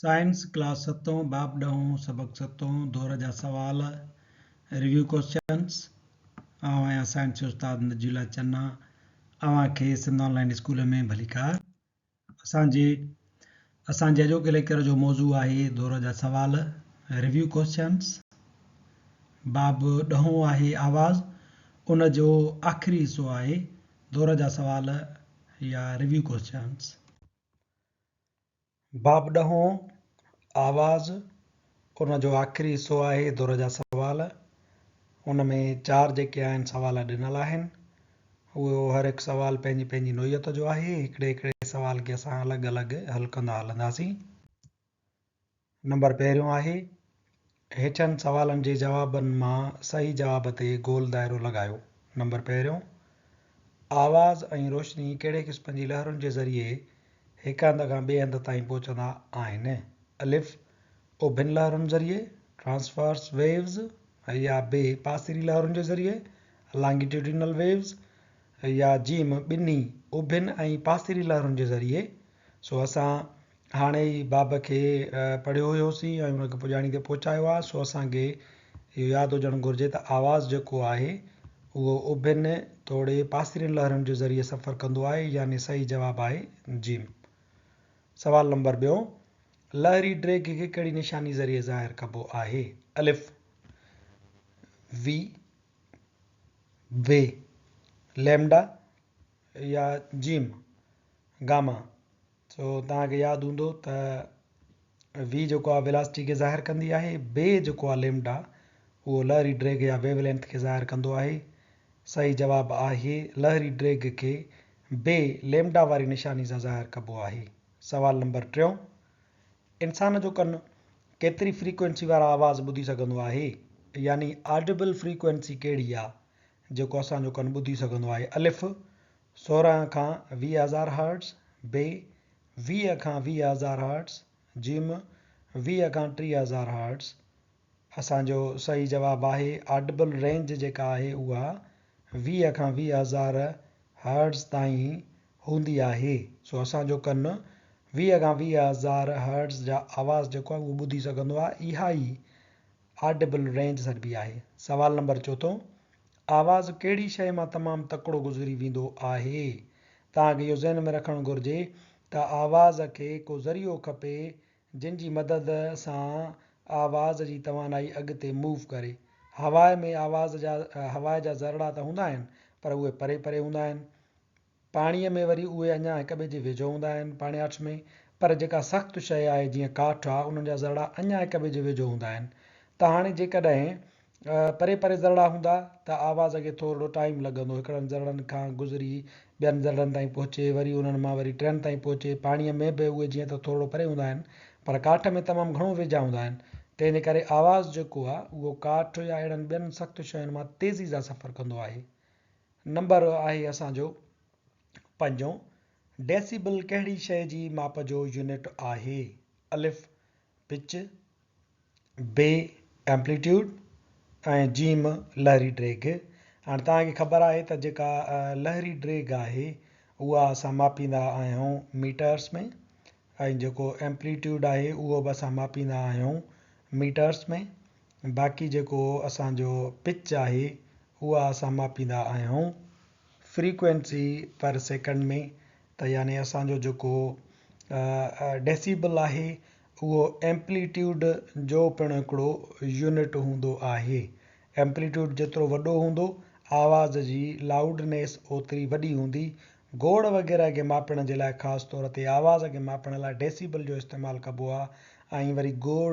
Science class ستون باب ڏهون سبق ستون دور جا سوال Review Questions آئون آهيان سائنس جو استاد نجي الله چنا اوهان کي سنڌ آن لائين اسڪول ۾ ڀليڪار اسان جي اسان جي اڄوڪي ليڪچر جو موضوع آهي دور جا سوال Review Questions باب ڏهون آهي آواز ان جو آخري حصو آهي دور جا سوال يا Review Questions. باب ڏهون، آواز، ان جو آخري حصو آهي در جا سوال. ان ۾ چار جيڪي آهن سوال ڏنل آهن. اهو هر هڪ سوال پنهنجي پنهنجي نوعيت جو آهي. هڪڙي هڪڙي سوال کي اسان الڳ الڳ حل ڪندا هلنداسين. نمبر پهريون آهي، هيٺين سوالن جي جوابن مان صحيح جواب تي گول دائرو لڳايو. نمبر پهريون، آواز ۽ روشني ڪهڙي قسم جي لهرن جي ذريعي هڪ هنڌ کان ٻئي هنڌ تائين پهچندا آهن؟ الف، اڀين لهرن ذريعي، Transverse Waves، يا ب، پاسيري لهرن جي ذريعي، Longitudinal Waves، يا جيم، ٻنهي، اڀين ۽ پاسيري لهرن جي ذريعي. سو اسان هاڻي ئي باب کي پڙهيو هيوسين ۽ ان کي پڄاڻي تي پهچايو آهي سو اسان کي اهو ياد هجڻ گهرجي ته آواز جيڪو آهي اهو اڀين توڙي پاسيرين لهرن جي ذريعي سفر ڪندو آهي يعني صحيح جواب آهي جيم. سوال نمبر ٻيون، لهري ڊيگهه کي ڪهڙي نشاني ذريعي ظاهر ڪبو آهي؟ الف، وي، بي، ليمڊا يا جيم، گاما. سو توهان کي ياد هوندو ته V جيڪو آهي ويلاسٽي کي ظاهر ڪندي آهي، B جيڪو آهي ليمڊا اهو لهري ڊريگهه يا ويو لينٿ کي ظاهر ڪندو آهي. صحيح جواب آهي لهري ڊريگهه کي B lambda واري نشاني سان ظاهر ڪبو آهي. سوال نمبر ٽيون، انسان جو ڪن ڪيتري فريڪوئنسي وارا آواز ٻڌي سگهندو آهي؟ يعني آڊيبل فريڪوئنسي ڪهڙي آهي جيڪو اسان جو ڪن ٻڌي سگهندو آهي؟ الف، 16 کان 20 هزار هرٽز، ب، 20 کان 20 هزار هرٽز، ج، 20 کان 30 هزار هرٽز. اسان جو صحيح جواب آهي آڊبل رينج جيڪا آهي اها 20 کان 20 هزار هرٽز تائين هوندي آهي. سو اسان جو ڪن 20 کان 20 هزار هرٽز جا آواز جيڪو آهي اهو ٻڌي سگهندو آهي. اها ئي آڊبل رينج سڏبي آهي. سوال نمبر چوٿون، آواز ڪهڙي شيء مان تمام تڪڙو گذري ويندو آهي؟ توهان کي اهو ذهن ۾ رکڻ گهرجي ته آواز کي ڪو ذريعو کپي جن جي مدد سان آواز جي توانائي اڳتي Move ڪري. هواء ۾ آواز جا هواء جا ذرڙا ته هوندا آهن پر اهي پري پري هوندا آهن. پاڻيء ۾ وري اهي اڃا هڪ ٻئي جي ويجهو هوندا آهن، پاڻياٺ ۾، پر جيڪا سخت شيء آهي جيئن ڪاٺ آ، انهن جا ذرڙا اڃا هڪ ٻئي جي ويجهو هوندا آهن ته هاڻي جيڪڏهن پري پري ذرڙا هوندا ته آواز کي ٿورڙو ٽائيم لڳندو هڪڙن ذرڙن کان گذري ٻين ذرڙن تائين پهچي وري انهن مان وري ٽين تائين پهچي پاڻيء ۾ به اهي جيئن ته ٿورڙو پري هوندا آهن پر ڪاٺ ۾ تمام گهڻو ويجها هوندا آهن تنهن جي ڪري آواز جيڪو آ اهو ڪاٺ يا اهڙن ٻين سخت شين مان تيزي سان سفر ڪندو آهي. نمبر آهي اسان جو پنجون، ڊيسيبل ڪهڙي شيء جي ماپ جو يونٽ آهي؟ الف، پچ، بي، ايمپليٽيوڊ ۽ جيم، لهري ڊيگهه. هاڻي توهان کي خبر آهي ته جيڪا لهري ڊيگهه آهي اها اسان ماپيندا آهيون ميٽرس ۾ ۽ جيڪو ايمپليٽيوڊ آهي اهو به اسان ماپيندا آهيون ميٽرس ۾. باقي جيڪو اسان جو پچ آهي اها اسان ماپيندا آهيون فريڪوئنسي پر سيڪنڊ ۾ ته يعني اسان جو جيڪو ڊيسيبل آهي اهو ايمپليٽيوڊ جو پڻ هڪڙو يونٽ هوندو آهي. ايمپليٽيوڊ جيترو وڏو هوندو آواز جي لائوڊنيس اوتري وڏي هوندي. گوڙ وغيره کي ماپڻ جي لاء خاص طور تي آواز کي ماپڻ لاء ڊيسيبل جو استعمال ڪبو آهي ۽ وري گوڙ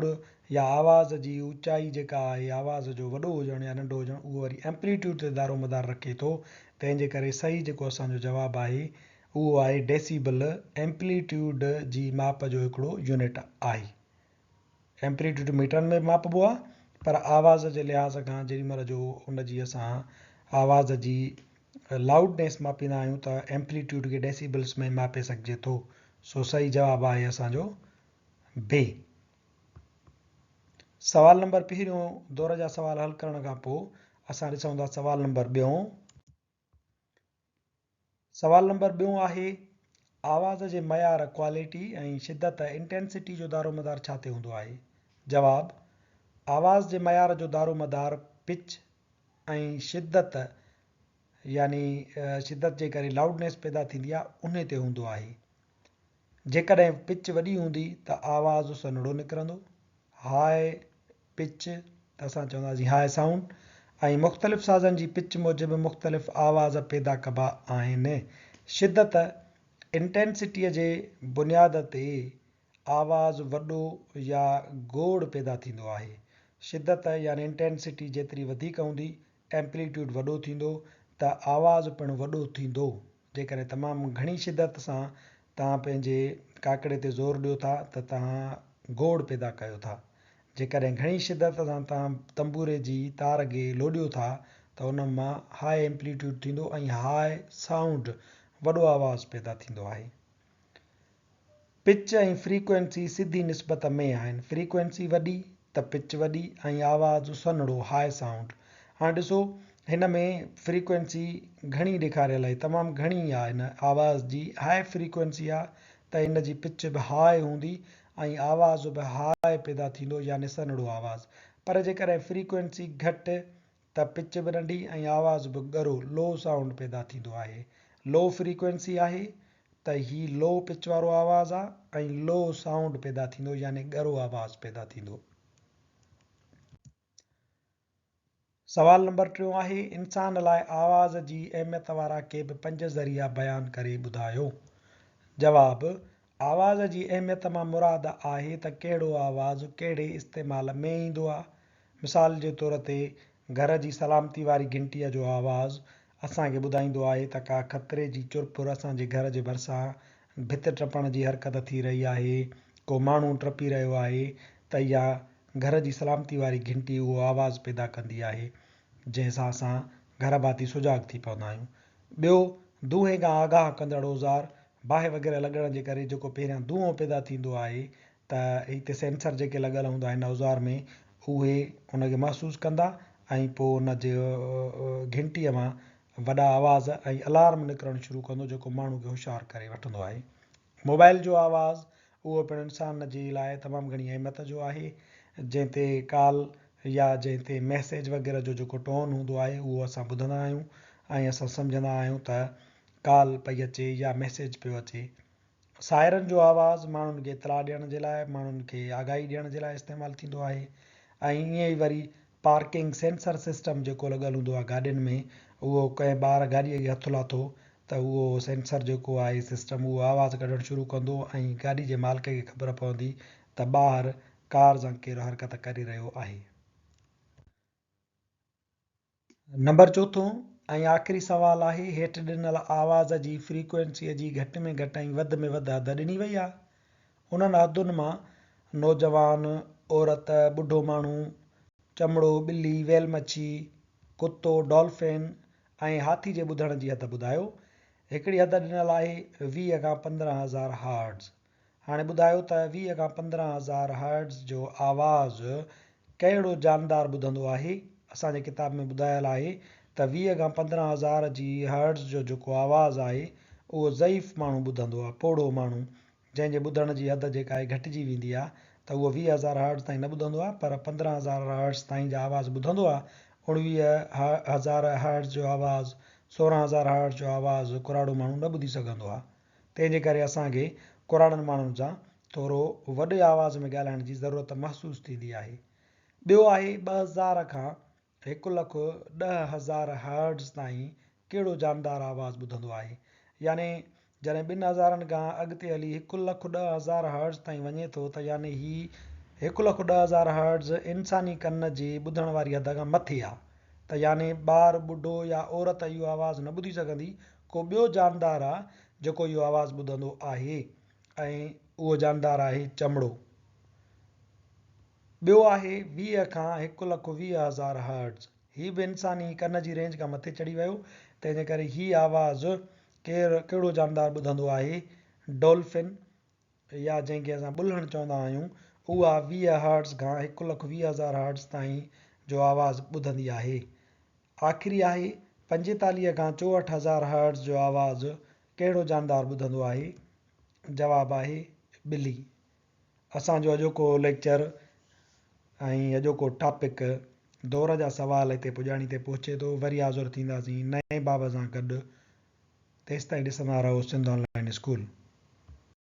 يا آواز جي اوچائي جيڪا آهي آواز جو وڏو هجڻ يا ننڍو هجڻ اهو وري ايمپليٽيوڊ تي دارومدار رکي ٿو تنهن جي ڪري صحيح جيڪو اسان جو جواب آهي اهو آهي ڊيسيبل ايمپليٽيوڊ جي ماپ جو هڪڙو يونٽ آهي. ايمپليٽيوڊ ميٽرن ۾ به ماپبو آهي پر آواز جي لحاظ کان جيڏي مهل جو ان جي اسان آواز جي لائوڊنيس ماپيندا آهيون ته ايمپليٽيوڊ کي ڊيسيبلس ۾ ماپي سگهجي ٿو. سو صحيح جواب آهي اسان جو بي. سوال نمبر پهريون دور جا سوال حل ڪرڻ کان پوء اسان ڏسون ٿا سوال نمبر ٻيون. سوال نمبر ٻيون آهي، آواز جي معيار، Quality، ۽ شدت، Intensity، جو دارومدار ڇا تي هوندو آهي؟ جواب، آواز جي معيار جو دارومدار پچ ۽ شدت يعني شدت جي ڪري لاؤڊنيس پيدا ٿيندي آهي انهي تي هوندو آهي. جيڪڏهن پچ وڏي هوندي ته آواز سنهڙو نڪرندو، هاء پچ ته اسان چونداسين هاء سائونڊ ۽ مختلف سازن جي پچ موجب مختلف آواز پيدا ڪبا آهن. شدت، Intensity، جي بنياد تي آواز وڏو يا گوڙ پيدا ٿيندو آهي. شدت يعني Intensity جيتري وڌيڪ هوندي، Amplitude وڏو ٿيندو ته آواز پڻ وڏو ٿيندو. جيڪڏهن تمام گهڻي شدت سان توهان پنهنجي ڪاڪڙي تي زور ڏيو ٿا ته توهان گوڙ پيدا ڪيو ٿا. جيڪڏهن گهڻي شدت سان توهان تنبوري جي تار کي لوڏيو ٿا ته ان مان هاء ايمپليٽيوڊ ٿيندو ۽ هاء سائونڊ، وڏو آواز، پيدا ٿيندو آهي. پچ ۽ فريڪوئنسي سڌي نسبت ۾ آهن. فريڪوئنسي وڏي ته پچ وڏي ۽ آواز سنهڙو، هاء سائونڊ. هاڻ ڏسو هن ۾ فريڪوئنسي گهڻي ڏيکاريل آهي، تمام گهڻي آهي هن آواز جي هاء فريڪوئنسي آهي ته ان جي پچ به هاء هوندي ۽ آواز به هاء پيدا ٿيندو يعني سنهڙو آواز. پر جيڪڏهن فريڪوئنسي گهٽ ته پچ به ننڍي ۽ آواز به ڳرو، لو سائونڊ، پيدا ٿيندو آهي. لو فريڪوئنسي آهي ته هي لو پچ وارو آواز آ ۽ لو سائونڊ پيدا ٿيندو يعني ڳرو آواز پيدا ٿيندو. سوال نمبر ٽيون آهي، انسان لاء آواز جي اهميت وارا ڪي به پنج ذريعا بيان ڪري ٻڌايو. جواب، آواز جي اهميت مان مراد آهي ته ڪهڙو آواز ڪهڙي استعمال ۾ ايندو آ. مثال جي طور تي گهر جي سلامتي واري گهنٽيء جو آواز اسان کي ٻڌائيندو آهي ته ڪا خطري جي چرپر اسان جي گهر جي ڀرسان ڀت ٽپڻ جي حرڪت ٿي رهي آهي، ڪو ماڻهو ٽپي رهيو آهي ته اها گهر جي سلامتي واري گهنٽي اهو آواز پيدا ڪندي آهي، جنهن سان اسان گهر ڀاتي سجاڳ ٿي پوندا آهيون. ٻيو، دونهين کان آگاهه ڪندڙ اوزار، باهه وغيره لڳڻ جي ڪري جيڪو پهريان دونهون پيدا ٿيندو آهي ته هتي سينسر جيڪي لڳل هوندا آهن اوزار ۾ اهي ان کي محسوس ڪندا ۽ پوء ان جي گهنٽيء مان وڏا آواز ۽ الارم نڪرڻ شروع ڪندو جيڪو ماڻهو کي هوشيار ڪري وٺندو آهي. موبائل جو آواز اهو پڻ انسان جي لاء تمام گهڻي اهميت جو آهي جنهن تي ڪال يا جنهن تي ميسيج وغيره جو جيڪو ٽون هوندو آهي اهو اسان ٻڌندا آهيون ۽ اسان سمجهندا آهيون ته ڪال پئي اچي يا ميسيج پيو اچي. سائرن جو آواز ماڻهن کي اطلاع ڏيڻ جي لاء، ماڻهن کي آگاهي ڏيڻ جي لاء استعمال ٿيندو آهي ۽ ائين ئي وري پارڪنگ سينسر سسٽم جيڪو لڳل هوندو آهي گاڏين ۾ اهو ڪنهن ٻار گاڏيء کي هٿ لاٿو ته اهو سينسر جيڪو آهي سسٽم اهو آواز ڪڍڻ شروع ڪندو ۽ گاڏي جي مالڪ کي خبر پوندي ته ٻاهر ڪار سان ڪير حرڪت ڪري رهيو آهي. نمبر چوٿون ۽ آخري سوال آهي، هيٺ ڏنل آواز جي فريڪوئنسيء جي گهٽ ۾ گهٽ ۽ وڌ ۾ وڌ حد ڏني وئي آهي. انهن حدن مان نوجوان، عورت، ٻڍو ماڻهو، چمڙو، ٻلي، ويل مڇي، ڪتو، ڊولفين ۽ هاٿي جي ٻڌڻ جي حد ٻڌايو. هڪڙي حد ڏنل آهي 20 کان 15 هزار هرٽز. هاڻي ٻڌايو ته 20 کان 15 هزار هرٽز جو آواز ڪهڙو جاندار ٻڌندو آهي؟ اسان جي ڪتاب ۾ ٻڌايل آهي ته 20 کان 15 هزار جي هرٽز جو جيڪو آواز آهي اهو ضعيف ماڻهو ٻڌندو آهي، پوڙهو ماڻهو جنهن جي ٻڌڻ جي حد جيڪا آهي گهٽجي ويندي آهي ته اهو 20 هزار هرٽز تائين نه ٻڌندو آهي پر 15 هزار هرٽز تائين جا آواز ٻڌندو آهي. 19 هزار هرٽز جو آواز، 16 هزار هرٽز جو آواز ڪراڙو ماڻهو نه ٻڌي سگهندو آهي. تنهن جي ڪري اسان کي ڪراڙن ماڻهن سان ٿورو وڏي آواز ۾ ڳالهائڻ جي ضرورت محسوس ٿيندي آهي. ٻيو آهي 2000 کان 1,10,000 هرٽز تائين ڪهڙو جاندار آواز ٻڌندو آهي. يعني جڏهن ٻن هزارن کان اڳتي هلي 1,10,000 هرٽز تائين وڃي ٿو ته يعني هي 1,10,000 هرٽز انساني ڪن جي ٻڌڻ واري حد کان مٿي آهي ته يعني ٻار، ٻڍو يا عورت اهو آواز نه ٻڌي سگهندي ڪو ٻيو جاندار آ جيڪو اهو آواز ٻڌندو آهي ۽ اهو جاندار آهي چمڙو. ٻيو آهي 20 کان 1,20,000 هرٽز. هي به انساني ڪن جي رينج کان مٿي چڙهي ويو، تنهن جي ڪري هي آواز ڪير ڪهڙو جاندار ٻڌندو آهي؟ ڊولفن يا جنهن کي اسان ٻلهڻ چوندا آهيون، اها 20 هرٽز کان 1,20,000 هرٽز تائين جو آواز ٻڌندي آهي. آخري آهي 45 کان 64 هزار هرٽز جو آواز ڪهڙو جاندار ٻڌندو آهي؟ جواب آهي ٻلي. اسان جو اڄوڪو ليڪچر ۽ اڄوڪو ٽاپڪ دور جا سوال هتي پڄاڻي تي پهچي ٿو. وري حاضر ٿينداسين نئين باب سان گڏ. تيستائين ڏسندا رهو سنڌ آن لائين اسڪول.